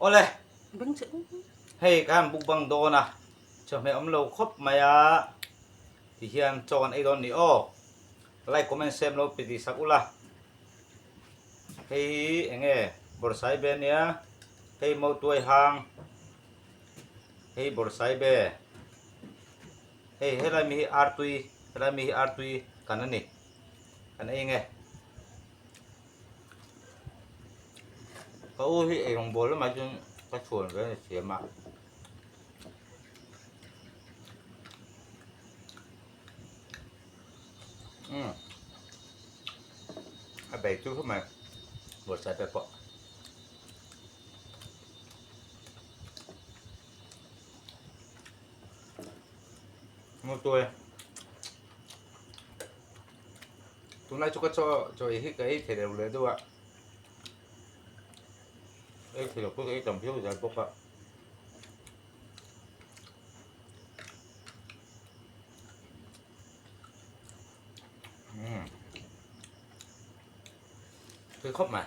Awle, hei ka han mukbang dawn a, chawhmeh awm lo khawp mai a, tihian chaw kan ei dawn ni aw. Like comment share lo pe tih sak ula. Hei hi eng nge bawrhsaibe a nia, hei mautuai hang, hei bawrhsaibe, hei helai mi hi artui, helai mi hi artui kan a ni, kan ei nge. Ka u hi eirawng bawl lamah chuan ka chhuan ve a ni siam a. Umm a bei chu khawp mai buatsaih te pawh. Mutui. Tunlai chu ka chaw chaw ei hi ka ei thei lo leh deuh a, ei thei lo pawh ka ei tam viau zel bawk a. Umm tui khawp mai.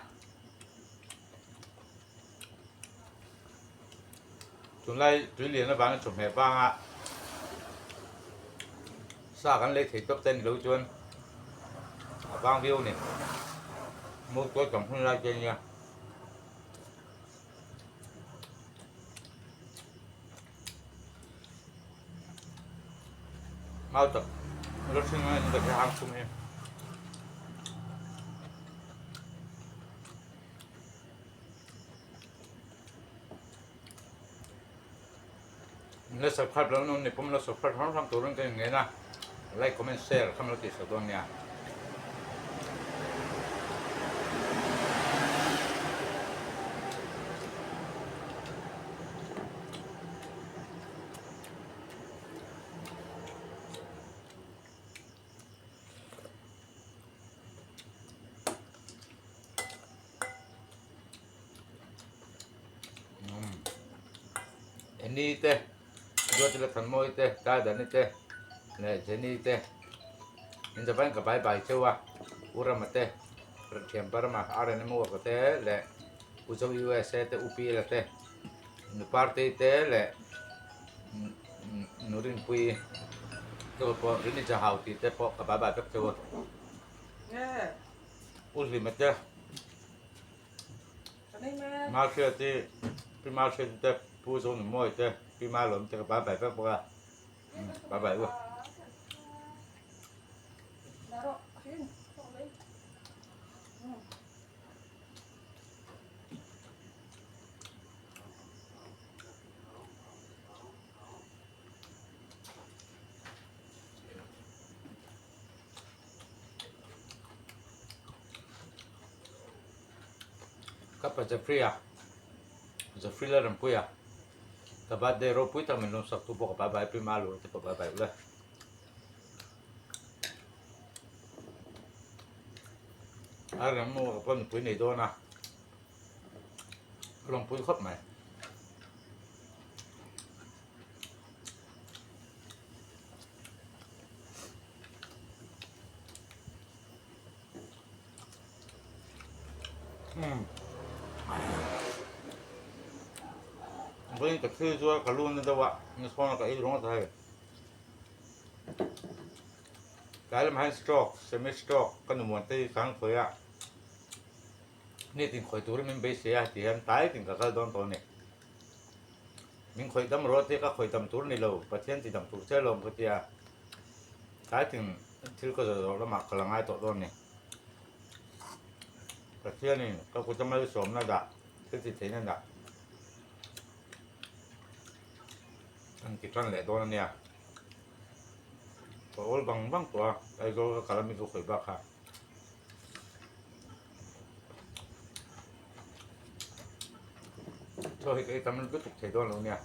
Tunlai tui lian avangin chawhmeh vanga sa kan lei thei tawp te a ni lo chuan a vang viau a ni. Motor tam hun lai te a nia. Mau tak la hring a in ka hre hang thum hi. La subscribe lo ni pawm la subscribe hram hram turin ka inngen a, like comment share kha min lo tih sak dawn nia. Annie te Duatila Thanmawi te Dardani te leh Jenny te in zavain ka bye bye cheu a U Rama te Thianpa Rama RNM worker te leh U Zo USA te U Pila te Nu Partei te leh Nu Rinpuii te pawh Rini Jahau tih te pawh ka bye bye vek cheu a. U Hlima te Mahriati Pi Mahriati te Pu Zonunmawii te Pi Malawmi te ka bye bye vek bawk a bye bye u. Ka pa Jeffrey-a, Jeffrey Lalrampuia, ka birthday ropui tak min lawm sak tu pawh ka bye bye pui ma lo te pawh bye bye ule. A reng nu ka pawh nupui nei dawn a, ka lawmpui khawp mai. Vawiin ka thil zuar ka lu na deuh a, na sawn ka ei rawng a ta hei. Tlai lamah hian stroke, semi stroke ka nu muan te hi ka han khawih a, nitin khawih turin min beisei a ti hian tlai tin ka kal dawn tawh a ni. Min khawih dam rawh tia ka khawih dam tur ni lo, Pathian ti dam tur che alawm ka tia. Tlai tin thil ka zawh zawh lamah ka la ngai tawh dawn ni. Pathianin ka kut a malsawmna dah, thil ti theihna dah an ti tan leh dawn a nia. Ka awl vang vang tawh a, Aizawl ka kal a mi ka khawih bak kha. Chaw hi ka ei tam lutuk thei dawn lo nia.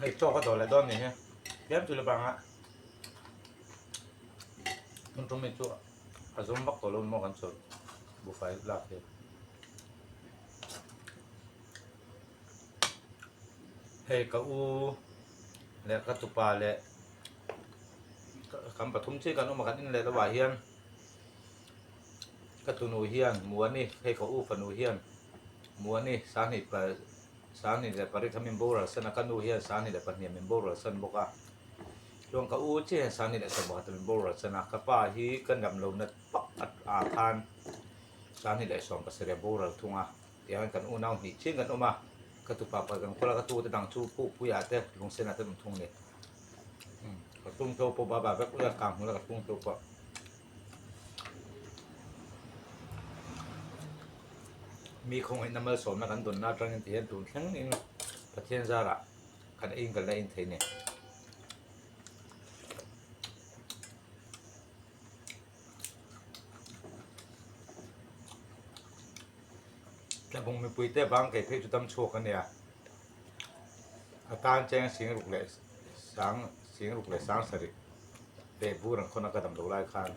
Hei chaw ka dawh leh dawn ni hi. Tlem chu la bang a. Tun tum hi chu a zum vak tawh lo maw kan sawi buhfai lak hi. Hei ka u. leh ka tupa leh kan pathum chiah kan awm a kan inleh lovah hian ka tunu hian Muani hei ka u fanu hian Muani sanghnih pa sanghnih leh pariat kha min boral san a ka nu hian sanghnih leh pahnih min boral san bawk a chuan ka u chiah hian sanghnih leh sawmpakhat min boral san a ka pa hi ka dam lo nat pakhat ah khan sanghnih leh sawmpasarih a boral thung a. Tiang kan unau hnih chiang kan awm a, ka tupa pakhat kan khawl a, ka tute dang chu Puhpuia te Lungsena te an awm thung a ni. Ka tung tho pawh baba vek ula kang hmul a ka tung tho pawh. Mi khawngaihna malsawmna kan dawnna atangin ti hian tun thleng in Pathian zarah kan ei in kan la en thei a ni. Tlabung mipui te vang kei phei chu dam chhuak a nia. A tan cheng sing ruk leh sang sing ruk leh sang sarih leh bur an khawn a ka dam lo lai khan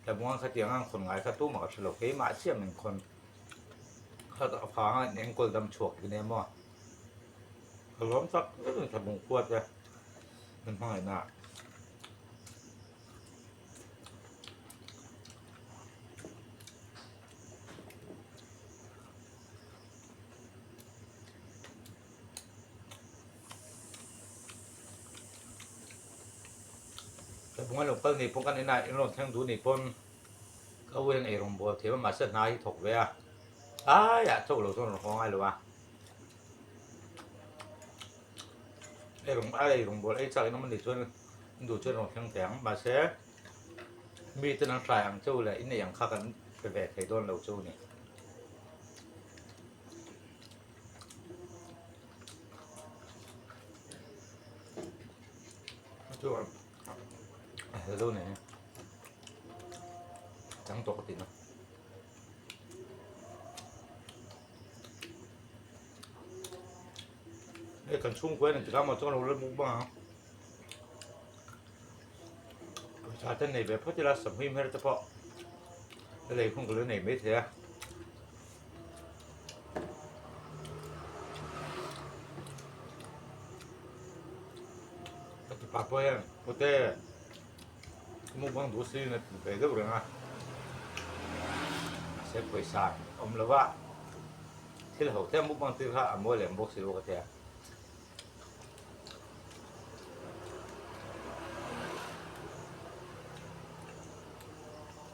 Tlabung ang khatiang ang khawn ngai kha tumah ka hre lo keimah chiah min khawn kha vang a in enkawl dam chhuak hi nia maw. Ka lawm tak zet a ni Tlabung khua te min hmangaihna ah. Bunga lo kal ni pawh kan inah in rawn thleng duh ni pawn ka u hian eirawng bawl thiam a mahse hna hi thawk ve a aiah chauh lo chuan rawn haw ngai lo a eirawng a eirawng bawl ei chak in awm a nih chuan in duh chuan rawn thleng thei ang mahse mite an hrai ang chauh leh inneih ang kha kan pe ve thei dawn lo chu a ni. Chang tawh ka ti na. Hei kan chhungkua hian engtikah maw chuan lo la buk bang ang. Pawisa te nei ve phawt ila sawmhnih hmer te pawh ka lei hun ka lo nei maithei a. Ka ti pah pawh hian pute mukbang duh si in a ti ve deuh reng a. Mahse pawisa awm lo va thil ho te mukbang tir kha a mawi lem bawk si lo ka ti a.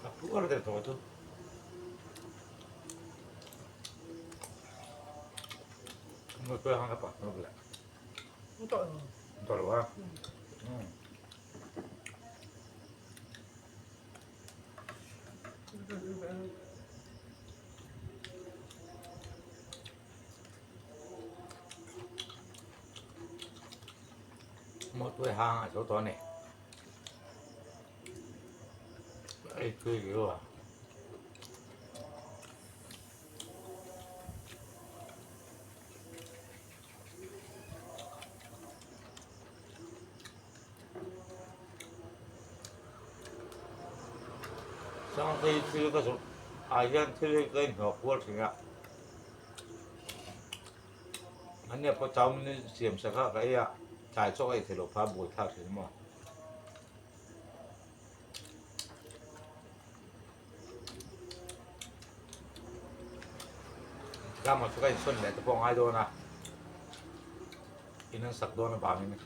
A puar deuh tawh chu. Mawtuai hang a zo tawh a ni. Ei tui viau a. Sangtei thil ka zawrh ah hian thil hi ka inhnawh kual thin a. Ania pawh chowmin siam sak a ka ei a tlai chaw ka ei theih loh phah a buai thlak thin maw. Tlangah chu ka insawn leh te pawh a ngai dawn a, in an sak dawn avangin.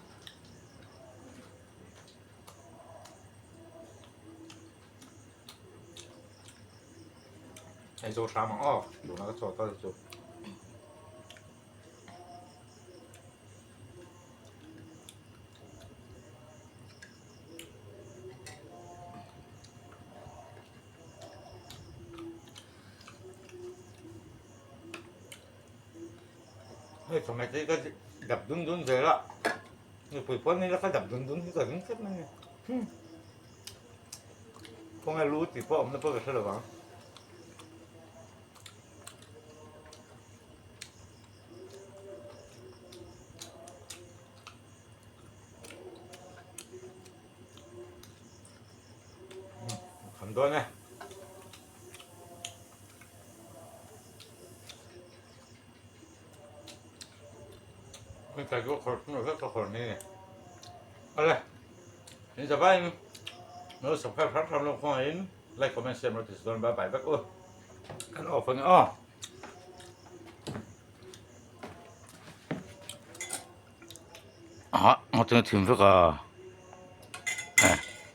Hei zo hram ang aw, tuna ka chawt a chu. Hei chawhmeh te hi ka dap dun dun zel a, nupui pawh nila ka dap dun dun hi ka ring tlat mai a ni. Khawnge lu tih pawh awmna pawh ka hre lo vang. Kham dawn e. Hei kai chu a khawrh hnu vek a khawrh ni. Ale in zavaiin no subscribe hram hram lo khawngaihin like comment share lo ti dawn bye bye vek u kan off ange aw. Ah, ngawt thim vek a.